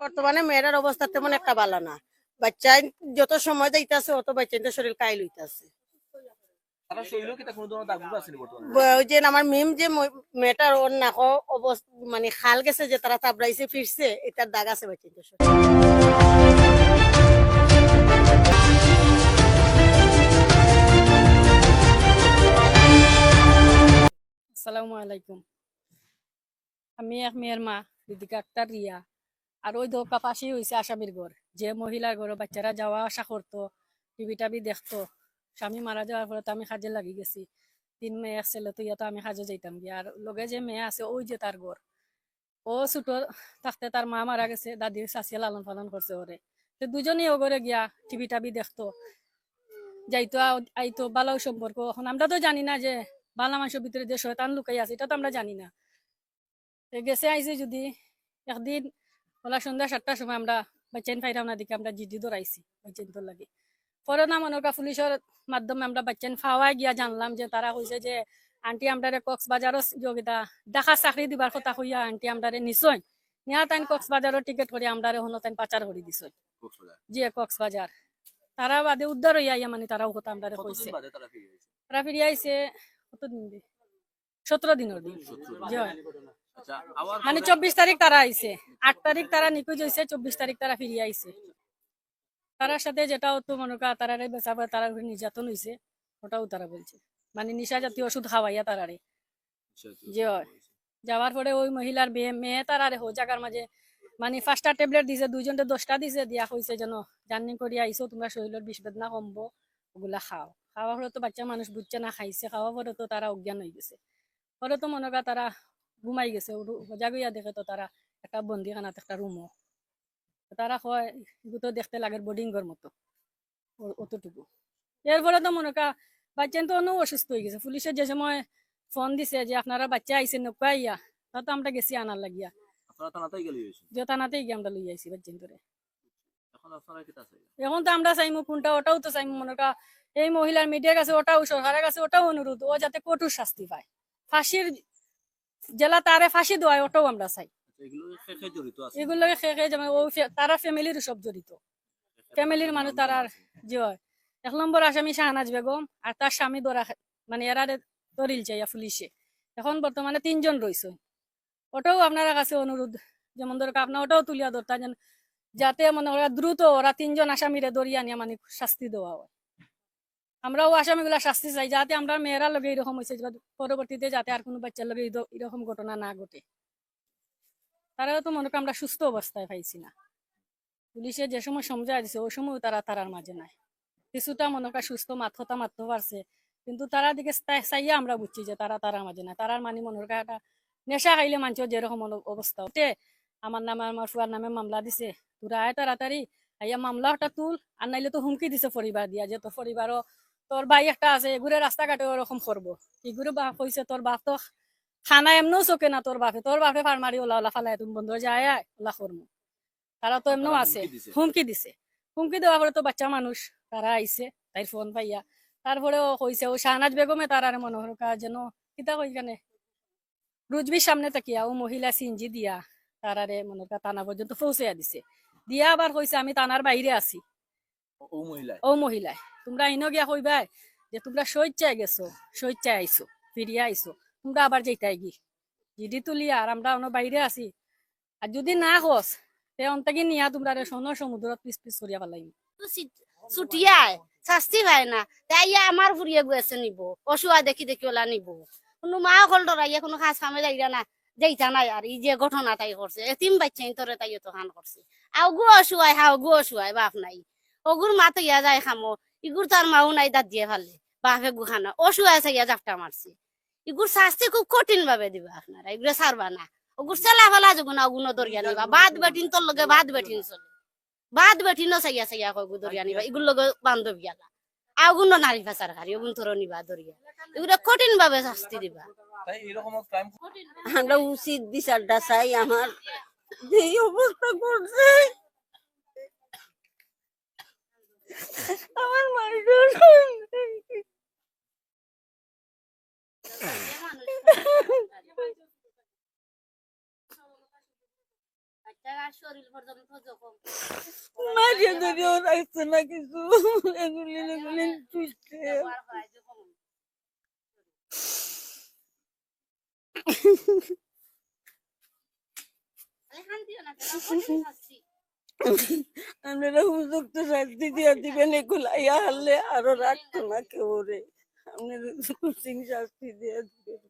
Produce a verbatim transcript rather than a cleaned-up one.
বর্তমানে মেয়েটার অবস্থা তেমন একটা ভালা না। বাচ্চাইন যত সময় যাইতাছে, অত বাচ্চাইনর শরীর কাইল অইতাছে। তারা শরীরও কিতা কোনো ধরনের দাগ মুখ আছে নি বর্তমানে? ব-, ওই যে আমার মিম যে ম-, মেয়েটার ওর নাকো অবস-, মানে খাল গেছে যে তারা থাবড়াইছে ফিরছে, এটার দাগ আছে বাচ্চাইনর শরীরে। আসসালামু আলাইকুম। আমি এক মেয়ের মা, রিদিকা আক্তার রিয়া। আর ওই দোকা পাশেই হইছে আসামির ঘর, যে মহিলার ঘরো বাচ্চারা যাওয়া আসা করতো, টিভি টাভি দেখতো। স্বামী মারা যাওয়ার পরে তো আমি কাজে লাগি গেছি, তিন মেয়ে এক ছেলে তো ইয়া তো আমি কাজে যাইতাম গিয়া। আর লগে যে মেয়ে আছে ওই যে তার ঘর, ও ছোট থাকতে তার মা মারা গেছে, দাদি চাচিয়ে লালন পালন করছে ওরে। তো দুজনেই ও ঘরে গিয়া টিভি টাভি দেখতো, যাইতো আও-, আইতো, ভালাও সম্পর্ক। এখন আমরা তো জানি না যে ভালা মানুষের ভিতরে যে শয়তান লুকাই আছে, এটা তো আমরা জানি না। তো গেছে আইছে যদি একদিন ওলা সন্ধ্যা সাতটার সময় আমরা বাচ্চাইন পাইরাম না দেখি আমরা জিডি ধরাইছি বাচ্চাইনতর লাগি। পরে না মনে কর পুলিশের মাধ্যমে আমরা বাচ্চাইন পাওয়া গিয়া জানলাম যে তারা কইছে যে আন্টি আমরারে কক্সবাজারও যোগিতা ঢাকা চাকরি দিবার কথা কইয়া আন্টি আমরারে নিছইন, নিয়া তাইন কক্সবাজারও টিকিট করি আমরারে হনো তাইন পাচার করি দিছইন। কক্সবাজার? জি, কক্সবাজার। তারা বাদে উদ্ধার হইয়া আইয়া মানে তারাও কথা আমরারে কতদিন কইছে। বাদে তারা ফিরে আইছে? তারা ফিরে আইছে কতদিন দি? সতেরো দিনের দিন। সতেরো দিন। জি, হয়। আচ্ছা, আবার মানে পরে চব্বিশ তারিখ তারা আইছে, আট তারিখ তারা নিখোঁজ হইছে, চব্বিশ তারিখ তারা ফিরিয়া আইছে। তারার সাথে যেটা হতো মনে কর তারারে বেচা বা তারার উপরে নির্যাতন হইছে, ওটাও তারা বলছে। মানে নিশা জাতীয় ওষুধ খাওয়াইয়া তারারে। আচ্ছা, আচ্ছা, জি, আচ্ছা, হয়। আচ্ছা। যাওয়ার পরে ওই মহিলার মেয়ে, মেয়ে তারারে হো জায়গার মাঝে মানে পাঁচটা ট্যাবলেট দিছে, দুইজনরে দশটা দিছে, দিয়া কইছে যেন জার্নি করিয়া আইছো, তোমরা শরীরের বিষ বেদনা কমবো, ওগুলা খাও। খাওয়ার পরে তো বাচ্চা মানুষ বুঝছে না, খাইছে, খাওয়ার পরে তো তারা অজ্ঞান হয়ে গেছে। পরে তো মনে কর তারা ঘুমাই গেছে, উঠু-, সজাগ হইয়া দেখে তো তারা একটা বন্দিখানাত একটা রুমও। তারা কয়, "এগু তো দেখতে লাগে বোর্ডিংর মতো।" ও-, অতটুকু। এরপরে তো মনে কর বাচ্চাইন তো অন্য অসুস্থ হয়ে গেছে। পুলিশে যে সময় ফোন দিছে যে, "আপনারা বাচ্চা আইছে নৌকা আইয়া", তা তো আমরা গেছি আনার লাগিয়া। আপনারা থানাতেই গেলে হয়েছে? যে থানাতেই গিয়ে আমরা লই আইছি বাচ্চাইন ধরে। এখন আপনারা কিতা চাইরা? এখন তো আমরা চাইমু কোনটা, ওটাও তো চাইমু মনে কর এই মহিলার মিডিয়ার কাছে ওটাও, সরকারের কাছে ওটাও অনুরোধ, ও যাতে কঠোর শাস্তি পায়, ফাঁসির জেলা তারে ফাঁসি দেওয়ায়, ওটাও আমরা চাই। আচ্ছা, এগুলো কে কে জড়িত আছে? এগুলো কে কে, যেমন ও ফে-, তারা ফ্যামিলির সব জড়িত, ফ্যামিলির মানুষ তারার। জি হয়। এক নম্বর আসামি শাহনাজ বেগম আর তার স্বামী ধরা খে-, মানে এরারে ধরিল চাইয়া পুলিশে। এখন বর্তমানে তিনজন রইছে। ওটাও আপনারা কাছে অনুরোধ, যেমন দরকার আপনার ওটাও তুলিয়া ধরতা যেন, যাতে মনে করা দ্রুত ওরা তিনজন আসামিরে ধরিয়া আনিয়া মানে শাস্তি দেওয়া হয়। আমরাও আসামিগুলা শাস্তি চাই, যাতে আমরা মেয়েরা লগে এরকম হয়েছে, যাতে পরবর্তীতে যাতে আর কোনো বাচ্চার লগে এই ধ-, এরকম ঘটনা না ঘটে। তারাও তো মনে কর আমরা সুস্থ অবস্থায় পাইছি না। পুলিশে যে সময় সমঝাই দিছে, ওই সময় তারা তারার মাঝে নাই। কিছুটা মনে কর সুস্থ মাত কথা মাততে পারছে, কিন্তু তারা দিকে চা-, চাইয়া আমরা বুঝছি যে তারা তারার মাঝে নাই। তারার মানে মনে কর একটা নেশা খাইলে মানুষের যেরকম অন-, অবস্থা ওঠে। আমার নামে, আমার ফুয়ার নামে মামলা দিছে, তোরা আয় তাড়াতাড়ি, আইয়া মামলা ওটা তুল, আর নাইলে তো হুমকি দিছে পরিবার দিয়া যে তোর পরিবারও, তোর ভাই একটা আছে, এগুরে রাস্তাঘাটে ওরকম করবো। এগুরে বাপ কইছে, "তোর বাপ তো খানা এমনও চোখে না তোর বাপে, তোর বাপে ফাড় মারি ওলা ওলা ফালাই তুমি বন্ধ যায় আয়, ওলা করমু।" তারা তো এমনও তারা আছে, হুমকি দিছে। হুমকি দিছে। হুমকি দেওয়ার পরে তো বাচ্চা মানুষ, তারা আইছে, তাইর ফোন পাইয়া। তারপরে ও কইছে, ও শাহনাজ বেগমে তারারে মনে হয় কা যেন, কিতা কই কেনে? রুজবির সামনে থাকিয়া ও মহিলা সিএনজি দিয়া তারারে মনে হয় থানা পর্যন্ত পৌঁছাইয়া দিছে। দিয়া আবার কইছে, "আমি থানার বাইরে আছি।" ও, ও মহিলায়? ও মহিলায়, "তোমরা ইনো গিয়া কইবায় যে তোমরা স্বেচ্ছায় গেছো, স্বেচ্ছায় আইছো, ফিরিয়া আইছো, তোমরা আবার যাইতায় গি। জিডি তুলিয়া আর আমরা অনো বাইরে আছি।" আর যদি না কস, তে অন্তাকি নিয়া তোমরারে সোনার সমুদ্রত পিস পিস করিয়া ফালাইমু। তো সি-, ছুটিয়ায়, শাস্তি পায় না। তাই ইয়া আমার ফুরিয়ে গুয়েছে নিব, অসুয়া দেখি দেখি ওলা নিব। কোনো মা অকল ডরাইয়া কোনো কাজ কামে যাইরা না, যাইতা নাই। আর এই যে ঘটনা তাই করছে, এতিম বাচ্চাইন তোরে তাই এত খান করছে। আওগু অসুয়ায়, হাওগু অসুয়ায়, বাপ নাই। অগুর মা তো ইয়া যায় খামো, ইগুর তার মাও নাই, দাদিয়ে ফালে, বাপে গুখানা, অসুয়ায় চাইয়া জাপটা মারছে। ইগুর শাস্তি খুব কঠিন ভাবে দিবা আপনারা, ইগুরে ছাড়বা না। ওগুর ছেলা ফালা যেগুন, ওগুন ধরিয়া নিবা, বাদ বেটিন তোর লগে বাদ বেটিন চলে, বাদ বেটিনও চাইয়া চাইয়া কয় ওগু ধরিয়া নিবা, ইগুর লগে বান্ধব গেলা, আগুন নারী পাচারকারী, ওগুন তোর নিবা ধরিয়া, ইগুরে কঠিন ভাবে শাস্তি দিবা। তাই এরকম ক্রাইম আমরা উচিত বিচারটা চাই। আমার যেই অবস্থা করছে, আমার মায়ের বাচ্চার শরীর পর্যন্ত মাঝে ধরেও রাখছে না কিছু। এগুলি এগুলি চুষছে। আপনারা উপযুক্ত শাস্তি দিয়া দিবেন, এগুলা ইয়া হারলে আরো রাখতো না কেউ রে। আপনারা কঠিন শাস্তি দিয়া দিবেন।